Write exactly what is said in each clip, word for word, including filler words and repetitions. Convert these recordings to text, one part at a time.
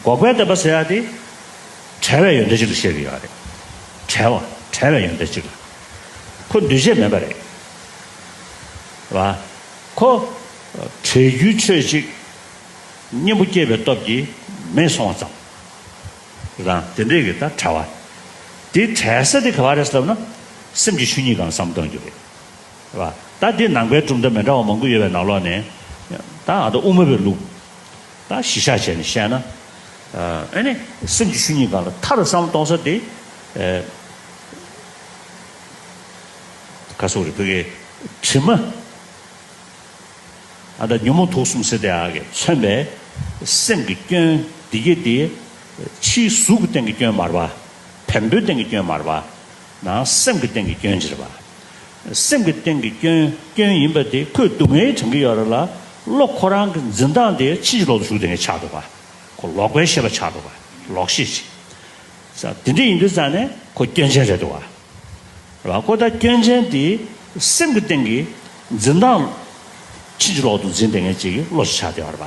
འགོག་པའི་བདེན་པ་ཟེར་ཡ་དེ་བྲལ་བའི་ཡོན་ཏན་ཅིག་ལ་བཤད་ཀྱི་ཡོད་རེད། བྲལ་བ་བྲལ་བའི་ཡོན་ཏན་ཅིག་ལ། ཁོ་འདུས་བྱས་མེད་པ་རེད། རེད་བ། ཁོ་བྲལ་རྒྱུའི་ཆོས་ཅིག་གཉེན་པོ་སྐྱེས་པའི་སྟོབས་ཀྱིས་མེད་སོང་བ་ཙམ། རང་དེ་འདྲས་ཀྱི་ད་བྲལ་བ། དེ་བྲལ་ས་དེ་ག་བ་རེད་ཟེར་ལབ་ན། སེམས་ཀྱི་ཆོས་ཉིད་སྒང་ལ་བསམ་བློ་གཏོང་རྒྱུ་རེད། རེད་བ། ད་དེ་ནང་པའི་གྲུབ་མཐའ་མི་འདྲ་བ་མང་པོ་ཡོད་པའི་ནང་ལོགས་ནས། ད་ཨ་ད་དབུ་མ་པའི་ལུགས། ད་གཞི་བཞག་བྱས་ནས་བཤད་ན། ཨ་ནི་སེམས་ཀྱི་ཆོས་ཉིད་སྒང་ལ་མཐར་བསམ་བློ་གཏོང་ས་དེ། ག་སོགས་རེད། བོད་ཀྱི་དྲི་མ། ཨ་ད་ཉོན་མོངས་དུག་གསུམ་ཟེར་དེ་ཨ་གི་མཚོན་པའི་སེམས་ཀྱི་སྐྱོན་འདི་གྱད་དེ། ཕྱིའི་གཟུགས་ཀྱི་སྟེང་གི་སྐྱོན་མ་རེད་པ། བེམ་པོའི་སྟེང་གི་སྐྱོན་མ་རེད་པ། ནང་སེམས་ཀྱི་སྟེང་གི་སྐྱོན་ཅིག་རེད་པ། སེམས་ཀྱི་སྟེང་གི་སྐྱོན་སྐྱོན་ཡིན་པ་དེ་ཁོས་སྡུག་བསྔལ་དྲངས་ཀྱི་ཡོད་རེད་ལ། བློ་ཁོ་རང་གི་འཛིན་སྟངས་དེ་ཕྱིན་ཅི་ལོག་ཏུ་ཞུགས་བསྡད་མཁན་ཆགས་འདུག་པ། ཁོ་ལོག་པའི་ཤེས་པ་ཆགས་འདུག་པ། ལོག་ཤེས་ཅིག། ས་དེ་འདྲ་ཡིན་དུས་ཙང་ནས་ཁོ་སྐྱོན་ཅན་རེད་འདུག་པ། རེད་བ། ཁོ་ད་སྐྱོན་ཅན་དེ་སེམས་ཀྱི་སྟེང་གི་འཛིན་སྟངས་ཕྱིན་ཅི་ལོག་ཏུ་འཛིན་བསྡད་མཁན་ཅིག་གི་བློ་ཞིག་ཆགས་བསྡད་པ་རེད་པ།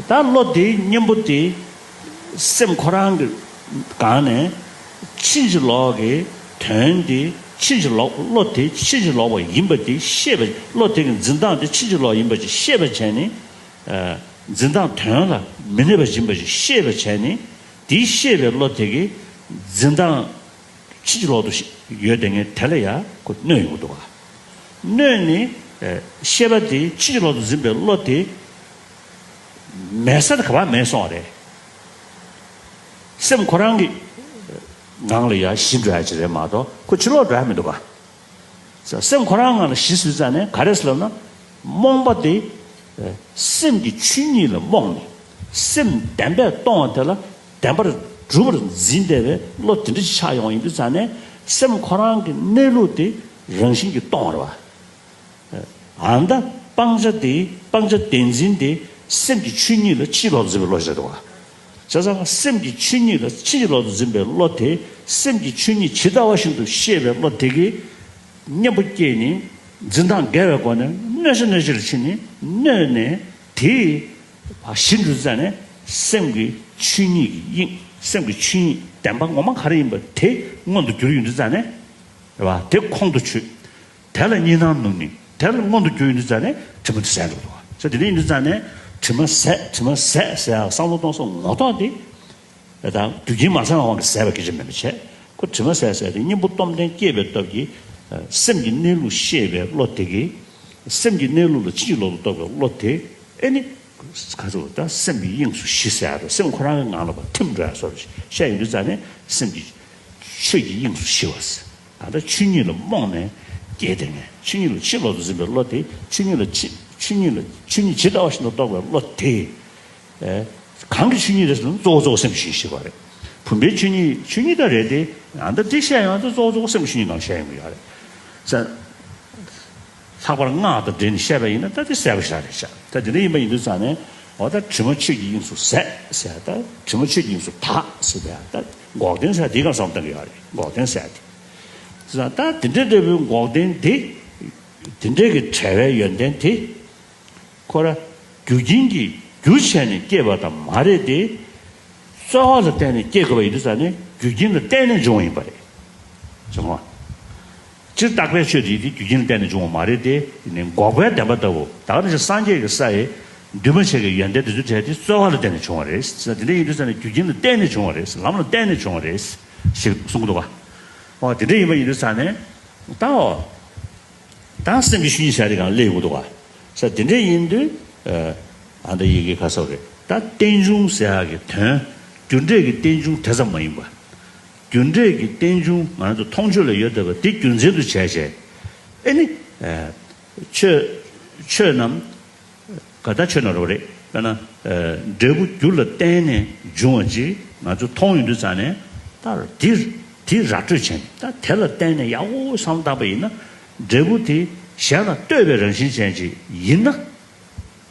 ད་བློ་དེའི་གཉེན་པོ་དེ་སེམས་ཁོ་རང་གི་སྒང་ནས་ཕྱིན་ཅི་ལོག་གི་དོན་དེ་ཕྱིན་ཅི་ལོག་བློ་དེ་ཕྱིན་ཅི་ལོག་པ་ཡིན་པ་དེ་ཤེས་པ། བློ་དེ་གི་འཛིན་སྟངས་དེ་ཕྱིན་ཅི་ལོག་ཡིན་པ་ཅིག་ཤེས་པ་བྱས་ནས། འཛིན་སྟངས་དོན་ལ་མི་གནས་པ་ཡིན་པ་ཞིག་ཤེས་པ་བྱས་ནས། དེའི་ཤེས་པའི་བློ་དེ་གིས་འཛིན་སྟངས་ཕྱིན་ཅི་ལོག་ཏུ་ཡོད་བསྡད་མཁན་དེ་ལ་ཡང་ཁོ་གནོད་ཡོང་གི་འདུག་ག། གནོད་ནི། ཤེས་པ་དེ་ཕྱིན་ཅི་ལོག་ཏུ་འཛིན་པའི་བློ་དེ་མེད་ས་དེ་ག་པར་མེད་སོང་བ་རེད། སེམས་ཁོ་རང་གི་ངང་ལ་ཡར་ཞི་འགྲོ་ཡ་ཅིག་རེད་མ་གཏོགས་ཁོ་ཕྱིར་ལོག་འགྲོ་ཡ་མི་འདུག་ག། སེམས་ཁོ་རང་ངང་ལ་ཞི་ཟེར་ཙང་ནས་ག་རེ་ཟེར་ལབ་ན། རྨོངས་པ་དེ་སེམས་ཀྱི་ཆོས་ཉིད་ལ་རྨོངས་ནས། སེམས་བདེན་པས་སྟོང་བ་དེ་ལ་བདེན་པར་གྲུབ་པར་འཛིན་བསྡད་པའི་བློ་དེ་འདྲ་ཞིག་ཆགས་ཡོང་ཡིན་དུས་ཙང་ནས། སེམས་ཁོ་རང་གི་གནས་ལུགས་དེ་རང་བཞིན་གྱིས་སྟོང་བ་རེད་བ། ཨ་ནི་ད་སྤང་བྱ་དེ། སྤང་བྱ་བདེན་འཛིན་དེ་སེམས་ཀྱི་ཆོས་ཉིད་ལ་ཕྱིན་ཅི་ལོག་ཏུ་འཛིན་པའི་བློ་ཞིག་རེད་བ། བྱས་ཙང་སེམས་ཀྱི་ཆོས་ཉིད་ལ་ཕྱིན་ཅི་ལོག་ཏུ་འཛིན་པའི་བློ་དེ། སེམས་ཀྱི་ཆོས་ཉིད་ཇི་ལྟ་བ་བཞིན་དུ་ཤེས་པའི་བློ་དེ་གིས་གཉེན་པོ་སྐྱེས་ནས་འཛིན་སྟངས་འགལ་བའི་སྒོ་ནས་གནོད་བྱ་གནོད་བྱེད་ལ་ཕྱིན་ནས་གནོད་ནས། དེ་ཞི་འགྲོ་དུས་ཙང་ནས་སེམས་ཀྱི་ཆོས་ཉིད་ཀྱི་དབྱིངས། སེམས་ཀྱི་ཆོས་ཉིད་བདེན་པ་ངོ་མ་ག་རེ་ཡིན་པ་དེ་མངོན་དུ་གྱུར་ཡོང་དུས་ཙང་ནས། རེད་བ། དེ་ཁོང་དུ་ཆུད། དེ་ལ་གཉིས་སྣང་ནུབ་ནས་དེ་ལ་མངོན་དུ་གྱུར་ཡོང་དུས་ཙང་ནས་དྲི་མ་དེ་ཟད་འགྲོ་འདུག་བ། ས་དེ་འདྲ་ཡིན་དུས་ཙང་ནས་དྲི་མ་ཟད། དྲི་མ་ཟད་ཟེར་ཡག་བསམ་བློ་གཏོང་ས་ངོ་ཐོག་དེ། ད་རྒྱུ་རྐྱེན་མ་ཚང་བའི་དབང་གིས་ཟད་པ་སྐད་ཆ་མིན་པ་བྱས། ཁོ་དྲི་མ་ཟད་ཟེར་དེ་གཉེན་པོ་སྟོབས་ལྡན་སྐྱེས་པའི་སྟོབས་ཀྱིས། སེམས་ཀྱི་གནས་ལུགས་ཤེས་པའི་བློ་དེ་གིས། སེམས་ཀྱི་གནས་ལུགས་ལ་ཕྱིན་ཅི་ལོག་ཏུ་རྟོགས་པའི་བློ་དེ། ཨེ་ནི། ག་ཚོད་ད་སེམས་ཀྱི་དབྱིངས་སུ་ཞི་ཟེར་ཡ་རེད། སེམས་ཁོ་རང་གི་ངང་ལ་ཕར་ཐིམ་འགྲོ་ཡ་བཟོ་འདྲ་ཞིག་བཤད་ཡོང་དུས་ཙང་ནས་སེམས་ཀྱི་ཆོས་ཀྱི་དབྱིངས་སུ་ཞི་བ་ཟེར། ད་ལྟ་ཆོས་ཉིད་ལ་རྨོངས་ནས་སྐྱེས་བསྡད་མཁན། ཆོས་ཉིད་ལ་ཕྱིན་ཅི་ལོག་ཏུ་འཛིན་པའི་བློ་དེ། ཆོས་ཉིད་ལ་ཕྱིན། ཆོས་ཉིད་ལ། ཆོས་ཉིད་ཇི་ལྟ་བ་བཞིན་དུ་རྟོགས་པའི་བློ་དེ། ཨེ། གང་གི་ཆོས་ཉིད་རེད་ཟེར་ན་གཙོ་བོ་གཙོ་བོ་སེམས་ཀྱི་ཆོས་ཉིད་ཞིག་རེད། བུམ་པའི་ཆོས་ཉིད། ཆོས་ཉིད་ད་རེད་དེ། ཡང་ད་དེ་བཤད་ཡོང་ཙང་གཙོ་བོ་གཙོ་བོ་སེམས་ཀྱི་ཆོས་ཉིད་སྒང་བཤད་ཡོང་གི་ཡོད་རེད་ཟེར། ལྷག་པར་སྔགས་དང་འབྲེལ་ནས་བཤད་པ་ཡིན་ན་ད་དེ་ཟད་པ་ཞིག་རེད་ཤག། ད་དེ་འདྲ་ཡིན་པ་ཡིན་དུས་ཙང་ནས། འོ་ད་དྲི་མ་ཆོས་ཀྱི་དབྱིངས་སུ་ཟད་ཟེར། ད་དྲི་མ་ཆོས་ཀྱི་དབྱིངས་སུ་དག་ཟེར་བས། ད་འགོག་བདེན་ཟེར་དེའི་སྒང་བསམ་བཏང་གི་ཡོད་རེད། འགོག་བདེན་ཟེར་དེ། ད་དེ་འདྲ་འདྲ་བོའི་འགོག་བདེན་དེ། དེ་འདྲའི་གི་བྲལ་བའི་ཡོན་ཏན་དེ། ཁོ་ར་རྒྱུ་རྐྱེན་གྱིས་རྒྱུ་བྱས་ནས་སྐྱེས་པ་དང་མ་རེད་དེ། རྩོལ་བ་ལ་བརྟེན་ནས་སྐྱེ་དགོས་པ་ཡིན་དུས་ཙང་ནས་རྒྱུ་རྐྱེན་ལ་བརྟེན་ནས་འབྱུང་བ་ཡིན་པ་རེད། བྱུང་བ། སྤྱིར་བཏགས་པའི་ཆོས་དེ་དེ་རྒྱུ་རྐྱེན་ལ་བརྟེན་ནས་འབྱུང་བ་མ་རེད་དེ། དེ་ནི་འགོག་པའི་བདེན་པ་ལྟ་བུ། ད་ག་ནང་བཞིན་སངས་རྒྱས་ཀྱི་ས་ཡི་འདུས་མ་བྱས་ཀྱི་ཡོན་ཏན་དེ་ཚོའི་གྲས་དེ་རྩོལ་བ་ལ་བརྟེན་ནས་བྱུང་བ་རེད། དེ་འདྲ་ཡིན་དུས་ཙང་ནས་རྒྱུ་རྐྱེན་ལ་བརྟེན་ནས་བྱུང་བ་རེད། ལམ་ལ་བརྟེན་ནས་བྱུང་བ་རེད་ཞེས་གསུང་གི་འདུག་ག། འོ་དེ་འདྲ་ཡིན་པ་ཡིན་དུས་ཙང་ནས། ད་འོ། ད་སེམས་ཀྱི་ཆོས་ཉིད་ཟེར་ཡ་དེ་གང་སླེབས་ཡོང་གི་འདུག་ག། ས་དེ་འདྲ་ཡིན་དུས། ཨ་ད་ཡི་གེ་ཁ་སོགས་རེད། ད་རྟེན་འབྱུང་ཟེར་ཡ་གི་དོན། རྒྱུ་འབྲས་ཀྱི་རྟེན་འབྱུང་དེ་ཙམ་མ་ཡིན་པ། རྒྱུ་འབྲས་ཀྱི་རྟེན་འབྱུང་ང་ཚོ་མཐོང་ཆོས་ལ་ཡོད་བསྡད་པ་དེ་རྒྱུ་མཚན་དུ་བྱས་བྱས། ཨེ་ནི། ཨ་ཆོས། ཆོས་རྣམས། ག་ད་ཆོས་རྣམས་རེད་པ། རེད་པས་ན། ཨ་འབྲས་བུ་རྒྱུ་ལ་བརྟེན་ནས་འབྱུང་བ་ཅིག་ང་ཚོ་མཐོང་ཡོང་དུས་ཙང་ནས། ད་དེ་དེ་ར་སྤྲོད་བྱས་ནས། ད་དེ་ལ་བརྟེན་ནས་ཡག་པོ་བསམ་བཏང་པ་ཡིན་ན། འབྲས་བུ་དེ་གཞན་ལ་ལྟོས་པའི་རང་བཞིན་ཅན་ཅིག་ཡིན་ན།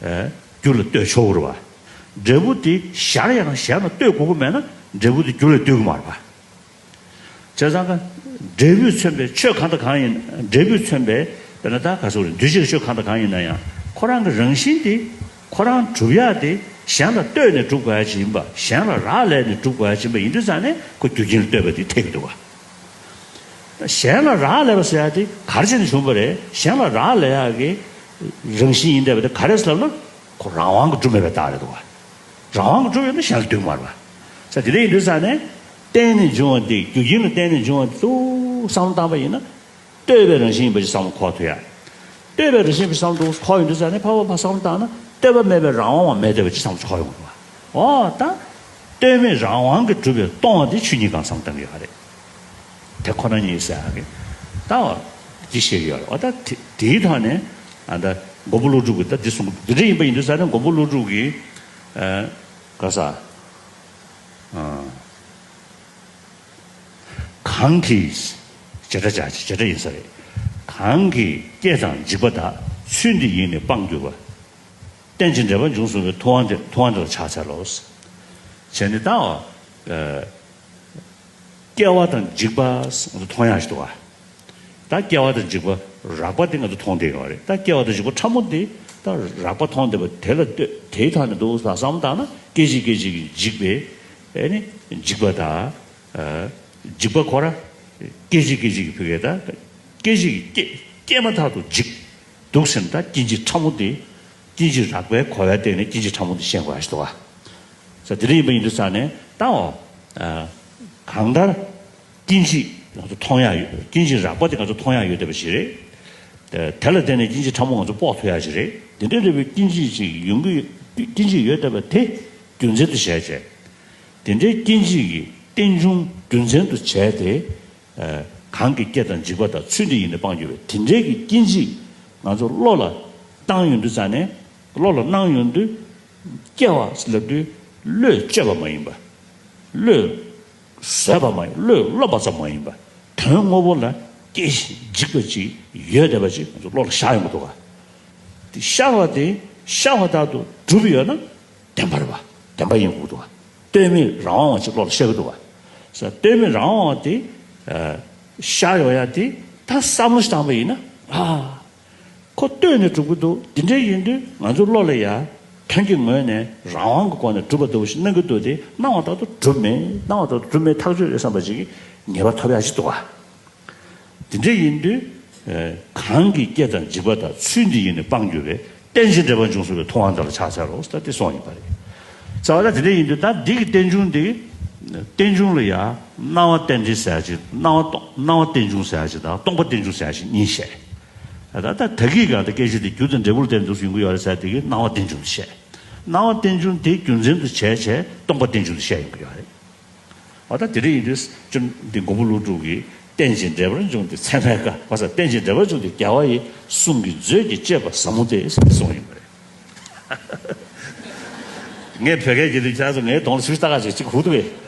ཨ་རྒྱུ་ལ་ལྟོས་ཆོག་གི་རེད་པ། འབྲས་བུ་དེ་གཞན་ལ་ཡང་གཞན་ལ་ལྟོས་དགོས་ཀྱི་མེད་ན་འབྲས་བུ་དེ་རྒྱུ་ལ་ལྟོས་ཀྱི་མ་རེད་པ། བྱས་ཙང་ཀ། འབྲས་བུས་མཚོན་པའི་ཆོས་གང་དང་གང་ཡིན། འབྲས་བུས་མཚོན་པའི། དཔེར་ན་ད་ག་སོགས་རེད། འདུས་བྱས་ཆོས་གང་དང་གང་ཡིན་ན་ཡང་། ཁོ་རང་གི་རང་བཞིན་དེ་ཁོ་རང་གྲུབ་ཡག་དེ་གཞན་ལ་ལྟོས་ནས་གྲུབ་དགོས་ཡག་ཅིག་ཡིན་པ། གཞན་ལ་རག་ལས་ནས་གྲུབ་དགོས་ཡག་ཅིག་ཡིན་པ་ཡིན་དུས་ཙང་ནས་ཁོ་རྒྱུ་རྐྱེན་ལ་ལྟོས་པ་དེ་འཐད་ཀྱི་འདུག་བ། གཞན་ལ་རག་ལས་པ་ཟེར་ཡག་དེ་ག་རེ་བྱས་ནས་བྱུང་བ་རེད། གཞན་ལ་རག་ལས་ཡག་གི་རང་བཞིན་ཡིན་བསྡད་པ་དེ་ག་རེ་ཟེར་ལབ་ན། ཁོ་རང་དབང་གིས་གྲུབ་མེད་པའི་རྟགས་རེད་འདུག་བ། རང་དབང་གིས་གྲུབ་ཡོད་ན་གཞན་ལ་ལྟོས་ཀྱི་མ་རེད་བ། ས་དེ་འདྲ་ཡིན་དུས་ཙང་ནས་བརྟེན་ནས་འབྱུང་བ་འདི་རྒྱུ་རྐྱེན་ལ་བརྟེན་ནས་འབྱུང་བ་འདི་ཚོ་བསམ་བློ་བཏང་པ་ཡིན་ན། ལྟོས་པའི་རང་བཞིན་ཡིན་པ་ཞིག་བསམ་བློ་འཁོར་ཐུབ་ཡ། ལྟོས་པའི་རང་བཞིན་ཡིན་པ་བསམ་བློ་འཁོར་ཡོང་དུས་ཙང་ནས་ཕར་བ་ཕར་བསམ་བློ་བཏང་ན་ལྟོས་པ་མེད་པའི་རང་དབང་བ་མེད་བསྡད་པ་ཅིག་བསམ་བློ་འཁོར་ཡོང་གི་འདུག་བ། འོ་ད། ལྟོས་མེད་རང་དབང་གིས་གྲུབ་པའི་སྟོང་བ་དེ་ཆོས་ཉིད་གང་བསམ་བློ་བཏང་གི་ཡོད་རེད། དེ་ཁོ་ན་ཉིད་ཟེར་ཡག་གི། ད་འདི་བཤད་ཀྱི་ཡོད་རེད། འོ་ད་དེ་དེའི་ཐོག་ནས་ཨ་ད་མགོན་པོ་ཀླུ་སྒྲུབ་ཀྱིས་ད་འདི་གསུངས། འདི་འདྲ་ཡིན་པ་ཡིན་དུས་ཙང་ནས་མགོན་པོ་ཀླུ་སྒྲུབ་ཀྱིས་ཨ་ག་ས་ཨ། གང་གིས། བྱེད་སྒྲ་བྱ་བྱེད་སྒྲ་ཡིན་ས་རེད། གང་གིས་སྐྱེ་དང་འཇིག་པ་དག་ཚུལ་འདི་ཡིས་ནི་སྤང་གྱུར་པ། རྟེན་ཅིང་འབྲེལ་པར་འབྱུང་གསུངས་པའི་ཐུབ་དབང་དེ་ཐུབ་དབང་དེ་ལ་ཕྱག་འཚལ་ལོ། བྱས་ནས་ད་འོ། སྐྱེ་བ་དང་འཇིག་པ་མཐོང་ཡག་ཞིག་འདུག་བ། ད་སྐྱེ་བ་དང་འཇིག་པ་རགས་པ་དེ་ང་ཚོ་མཐོང་བསྡད་ཡོད་རེད། ད་སྐྱེ་བ་དང་འཇིག་པ་ཕྲ་མོ་དེ་ད་རགས་པ་མཐོང་བསྡད་པ་དེ་ལ་ལྟོས། དེའི་ཐོག་ནས་འདུག་ས་བསམ་བློ་བཏང་ན་སྐད་ཅིག་སྐད་ཅིག་གིས་འཇིག་པའི་ཨེ་ནི་འཇིག་པ་དང་། འཇིག་པ་ཁོ་ར་སྐད་ཅིག་སྐད་ཅིག་གིས་ཕུད་ཀྱི་ད་སྐད་ཅིག་གིས་སྐྱེ་སྐྱེས་མ་ཐག་ཏུ་འཇིག་འདུག་ཟེར་ན། ད་སྐྱེ་འཇིག་ཕྲ་མོ་དེ་སྐྱེ་འཇིག་རགས་པའི་གོ་བའི་སྟེང་ནས་སྐྱེ་འཇིག་ཕྲ་མོ་དེ་ཤེས་དགོས་ཡག་ཞིག་འདུག་བ། ས་དེ་འདྲ་ཡིན་པ་ཡིན་དུས་ཙང་ནས་ད་འོ། གང་ལྟར། སྐྱེ་འཇིག་ང་ཚོ་མཐོང་ཡག་ཡོད། སྐྱེ་འཇིག་རགས་པ་དེ་ང་ཚོ་མཐོང་ཡག་ཡོད་བསྡད་པ་ཞིག་རེད། དེ་ལ་བརྟེན་ནས་སྐྱེ་འཇིག་ཕྲ་མོ་ང་ཚོ་དཔོག་ཐུབ་ཡག་ཞིག་རེད། དེ་འདྲའི་འདྲ་བའི་སྐྱེ་འཇིག་ཅིག་ཡོང་གི་ཡོད། སྐྱེ་འཇིག་ཡོད་བསྡད་པ་དེ་རྒྱུ་མཚན་དུ་བྱས་བྱས། དེ་འདྲའི་སྐྱེ་འཇིག་གི་རྟེན་འབྱུང་རྒྱུ་མཚན་དུ་བྱས་ཏེ། གང་གིས་སྐྱེ་དང་འཇིག་པ་དག་ཚུལ་འདི་ཡིས་ནི་སྤང་གྱུར་པའི། དེ་འདྲའི་གི་སྐྱེ་འཇིག་ང་ཚོ་བློ་ལ་བཏང་ཡོང་དུས་ཙང་ནས། བློ་ལ་སྣང་ཡོང་དུས། སྐྱེ་བ་ཟེར་ལབ་དུས་བློས་བཅོས་པ་མ་ཡིན་པ། བློས་བཟོས་པ་མ་ཡིན། བློས་སློབ་པ་ཙམ་མ་ཡིན་པ། དོན་དངོས་པོ་ལ་སྐྱེ་ཞིང་འཇིག་པ་ཅིག་ཡོད་བསྡད་པ་ཅིག་ང་ཚོ་བློ་ལ་ཤར་ཡོང་གི་འདུག་ག། དེ་ཤར་བ་དེ་ཤར་བ་ལྟར་དུ་གྲུབ་ཡོད་ན་བདེན་པ་རེད་པ། བདེན་པ་ཡིན་དགོས་འདུག་ག། ལྟོས་མེད་རང་དབང་བ་ཅིག་བློ་ལ་ཤར་གི་འདུག་ག། ས་ལྟོས་མེད་རང་དབང་བ་དེ་ཤར་ཡོང་ཡ་དེ་ད་བསམ་བློ་ཞིག་བཏང་པ་ཡིན་ན། ཨ། ཁོ་ལྟོས་ནས་གྲུབ་ཀྱི་འདུག། འདི་འདྲ་ཡིན་དུས་ང་ཚོ་བློ་ལ་ཡ་དོན་གྱི་ངོས་ནས་རང་དབང་གི་སྒོ་ནས་གྲུབ་པ་འདྲ་བོ་ཞིག་སྣང་གི་འདུག་སྟེ། སྣང་བ་ལྟར་དུ་གྲུབ་མེད། སྣང་བ་ལྟར་དུ་གྲུབ་མེད་ཐག་ཆོད་རེད་བསམ་པ་ཞིག་གི་ངེས་པ་ཐོབ་ཡག་ཅིག་འདུག་ག། འདི་འདྲ་ཡིན་དུས་གང་གིས་སྐྱེ་དང་འཇིག་པ་དག་ཚུལ་འདི་ཡིས་ནི་སྤང་གྱུར་པའི། རྟེན་ཅིང་འབྲེལ་པར་འབྱུང་གསུངས་པའི་ཐུབ་དབང་དེ་ལ་ཕྱག་འཚལ་ལོ་ཟེར་ཏེ་གསུངས་ཡོད་པ་རེད། རྩ་བ་ལ་དེ་འདྲ་ཡིན་དུས་ད་འདི་གི་རྟེན་འབྱུང་འདི། རྟེན་འབྱུང་ལ་ཡང་སྣང་བ་རྟེན་འབྲེལ་ཟེར་ཡག་ཅིག། སྣང་བ་སྟོང་། སྣང་བ་རྟེན་འབྱུང་ཟེར་ཡག་ཅིག་དང་སྟོང་པ་རྟེན་འབྱུང་ཟེར་ཡག་ཅིག་གཉིས་བཤད། ད་ལྟ་ད་གིན་ག་ད་སྐད་ཆ་དེ་རྒྱུ་དང་འབྲས་བུ་ལ་བརྟེན་འདུག་ཡོང་གི་ཡོད་རེད་ཟེར་དེ་གི་སྣང་བ་རྟེན་འབྱུང་དུ་བཤད། སྣང་བ་རྟེན་འབྱུང་དེ་རྒྱུ་མཚན་དུ་བྱས་བྱས་སྟོང་པ་རྟེན་འབྱུང་དུ་བཤད་ཡོང་གི་ཡོད་རེད། འོ་ད་དེ་འདྲ་ཡིན་དུས་ཅུང་འདི་མགོན་པོ་ཀླུ་སྒྲུབ་ཀྱིས་རྟེན་ཅིང་འབྲེལ་པར་འབྱུང་སྟེ་ཚད་མའི་བཀའ། བ་ས་རྟེན་ཅིང་འབྲེལ་པར་འབྱུང་སྟེ་རྒྱལ་བ་ཡི་གསུང་གི་མཛོད་ཀྱི་གཅེས་པ་ཟབ་མོ་སྟེ་ཟེར་གསུངས་ཡོད་པ་རེད། ངས་བོད་སྐད་བརྗེད་དུས་ཁྱེད་ཚོ་ངའི་གདོང་ལ་ཚུར་ལྟ་ག་ཅིག་ཅིག་ཧུར་ཐུབ་པས།